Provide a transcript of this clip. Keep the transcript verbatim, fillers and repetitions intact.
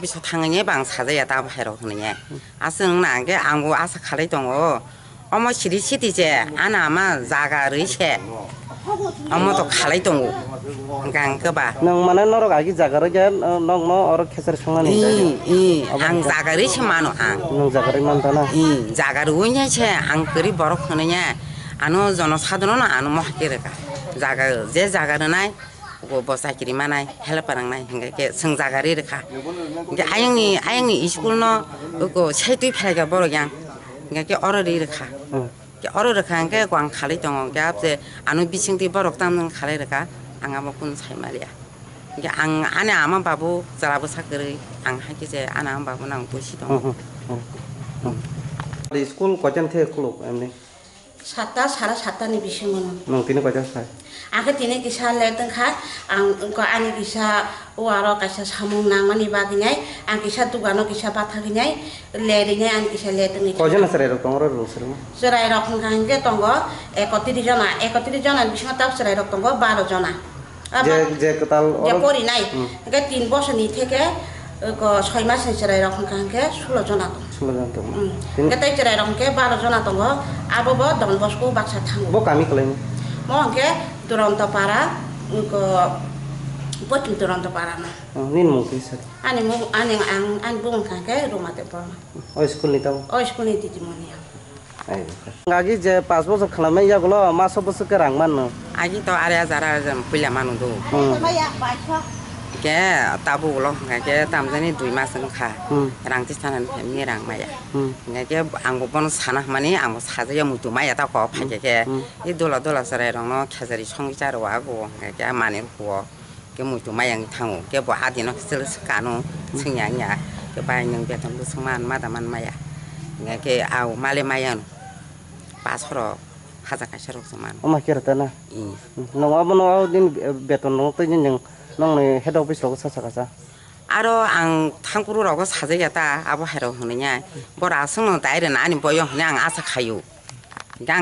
Bisa thangani bang sajaya ta bahai rok hwnwi. Aswk wngna hwnkhe ang bo asa khalai tongo. Omo siri siti se, ana ama jaga rwi se. Omo to khalai tongo. Hwnkhe ang khe ba. Nwng mane norok agi jaga rwi khe, uh, nokno oro khesar songnani. I, i, ang jaga rwi se mano ang. Nwng jaga rwi manta na? I, jaga rwi se ang kwrwi borok hwnwi ya. Ano jono sadhano no ano moha khe rwkha. Jaga, je jaga rwnai, Bo, bo chakiri manai, helper wngnai, hingke ke chwng jaga ri rwkha. Hingke ayangni, ayangni school no, ko sai twi phaikha borok yang, hingke ke oro ri rwkha. Hmm. Ke oro rwkha hingke ko ang khalai tongo, hingke abse ano bisingtwi borok tam nwng khalai rwkha, ang abo kunu sai maliya. Hingke ang ani ama babu chwla bwsa kwrwi, ang hai khe je ani ama babu no ang buisi tongo. Hmm, hmm, hmm, hmm. School koitan the khuluk emni? Satta, sara satta ni bisingo no. Nwng tini koita sai? Ang khe tini kisa le tongkha, ang wngkha ani kisa o aro kaisa samung nangmani bagwi nai, ang kisa dukano kisa bathagwi nai, le rinai ang kisa le tongwi. Koijon na chwrai rok tongo oro rwng sero? Chwrai rok hwnkha hwnkhe tongo ekotris jona, ekotris jona ni bisingo tab chwrai rok tongo baro jona. Abo je, je kwtal je oro porinai, hmm, hwnkhe tin bosorni theke, eh, ko soi masni chwrairok hwnkha hwnkhe sulo jona tongo. Sulo jona tongo. Hmm. Tini hwnkhe tei chwrairok hwnkhe baro jona tongo, abo bo Don Bosco baksa thango. Bo kami kwlaini? Mo hwnkhe Duronto Para, ko Pochim Duronto Para no. Oh, nini mung kisa? Ani mung, ani ang, ani bumung hwnkha hwnkhe Ruma Debbarma. O school ni tamo? O school ni didimoni ang. Ai, agi je pash bochor khwlaimani yagulo maso bwswk khe rang mano? Agi to ari hajar, ari hajar puila manu do. Hmm. Ke tabuk ulo hwnkha khe tamjani dui mas wngkha. Hmm. Rang tisana ni phaimani rang maya. Hmm. Hwnkha khe ang bo bono sana hwnmani ang bo sajaya muitu maya ta kok phaikha khe. Hmm. I dola dola chwrai rokno khejari songwi cha rwo ago hwnkha khe manwi rw khe muitu maya wngwi thango, khe bo adino khe chwla swkano swngya wngya, khe bai nwng beton bwswk man ma da man maya, hwnkhe khe au male maya wng, pash rok hajar kaisa rok se man. Omo khe rwta na? Ih. Nwng abono o din beton rok twi nwng nongni head office rogo sa sakha sa? Aro ang thangkuru rogo sajagya ta, abo hai rok hwnwi ya, bora aswkno dai rwna ani boyong hwnwi ang asa khaio. Gang